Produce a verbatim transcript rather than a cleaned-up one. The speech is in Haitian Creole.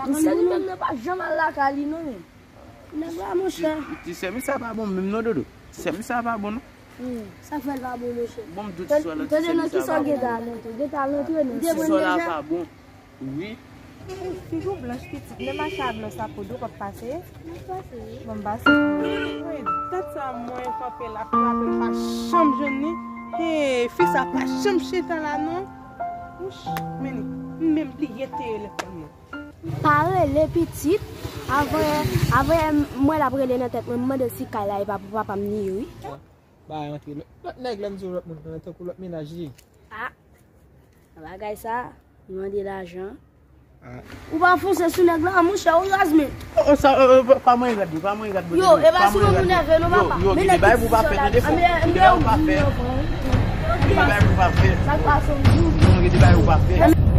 Misye li menm nan pa janm al lakay li non, men. Nèg la, monchè. Ti sèvis sa pa bon menm non, Dodo. Ti sèvis sa pa bon non. Hmm, sa fè l pa bon, monchè. Bon, m dout sou la, ti sèvis sa pa bon. Tande nan ki sa w gentan al antre, gentan al antre non. Ti sèvis la pa bon. Wi. Figi w blanch pitit, men mache a blan sa pou dou kòp pase. Bon, m pase. Wi, dat sa mwen kanpe la, frape, m pa janm jwenn li. Hey, fi sa pa janm chita la non. Wouch, men li, m menm bliye te telefòn mwen. Pa rele pitit. Avan, avan m wè l ap rele nan tèt mwen, m mande l si kay la e pa pou papa m li ye, wi. Ba antre lòt, lòt nèg la, m di w, lòt moun nan tankou lòt mennaj li ye. Ah, bagay sa, li mande lajan. Ah. Ou pa fonse sou nèg la, monchè, ou raz men. Oh, oh, sa, oh, oh, pa, pa mwen rad, pa mwen rad. Yo, e pa sou moun ou nève non, papa. Yo, gen de bagay pou pa fè, tande fò. Gen de bagay pou pa fè. Gen de bagay pou pa fè. Sa k pase w di? Non, gen de bagay pou pa fè.